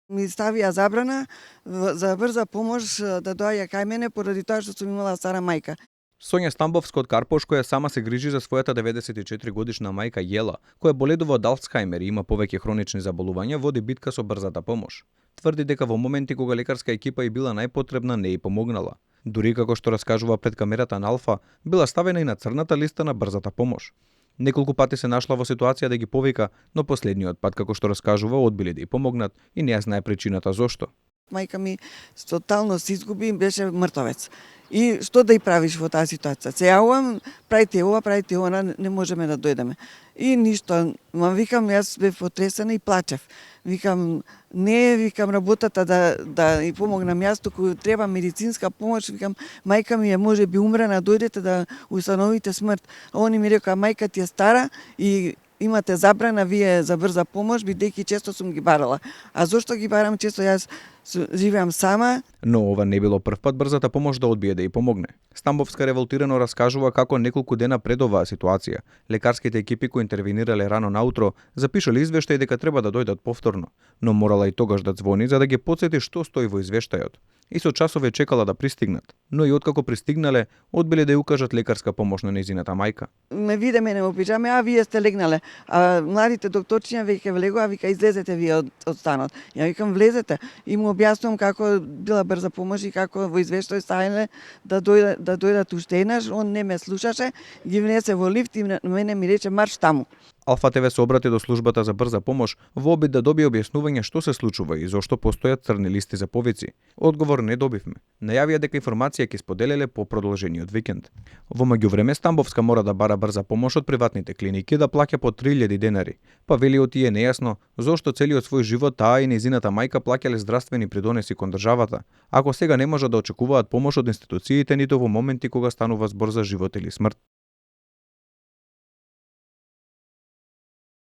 Ми ставија забрана за брза помош да доаѓа кај мене поради тоа што сум имала стара мајка. Сонја Стамбовска од Карпош, која сама се грижи за својата 94 годишна мајка Јела, која боледува од Алцхајмер и има повеќе хронични заболувања, води битка со брзата помош. Тврди дека во моменти кога лекарска екипа и била најпотребна, не и помогнала. Дури како што раскажува пред камерата на Алфа, била ставена и на црната листа на брзата помош. Неколку пати се нашла во ситуација да ги повика, но последниот пат, како што раскажува, одбили да ја помогнат и не ја знае причината зошто. Мајка ми тотално се изгуби, беше мртовец. И што да и правиш во таа ситуација? Се јавувам, правите ова, правите она, не можеме да дојдеме. И ништо, ма викам, јас бев потресена и плачев. Викам, не, викам, работата да и помогнам јас, туку треба медицинска помош, викам, мајка ми е може би умрена, дојдете да установите смрт. А они ми рекоа, мајка ти е стара и имате забрана вие за брза помош, бидејќи често сум ги барала. А зошто ги барам често? Јас живеам сама. Но ова не било прв пат брзата помош да одбие да ја помогне. Стамбовска револтирано раскажува како неколку дена пред оваа ситуација, лекарските екипи кои интервенирале рано наутро запишале извештај дека треба да дојдат повторно, но морала и тогаш да звони за да ги потсети што стои во извештајот. И со часове чекала да пристигнат, но и откако пристигнале, одбиле да ја укажат лекарска помош на нејзината мајка. Ме виде мене во пиджаме, а вие сте легнале. А младите докторчиња веќе влегоа, вика излезете вие од станот. Ја викам влезете и му објаснувам како била брза помош и како во извештај ставиле да дојдат уште еднаш. Он не ме слушаше, ги внесе во лифт и мене ми рече марш таму. Алфа ТВ се обрати до службата за брза помош во обид да добие објаснување што се случува и зошто постојат црни листи за повици. Одговор не добивме. Најавија дека информација ќе споделеле по продолжениот викенд. Во меѓувреме Стамбовска мора да бара брза помош од приватните клиники да плаќа по 3000 денари. Па вели оти е нејасно зошто целиот свој живот таа и нејзината мајка плаќале здравствени придонеси кон државата, ако сега не може да очекуваат помош од институциите ниту во моменти кога станува збор за живот или смрт.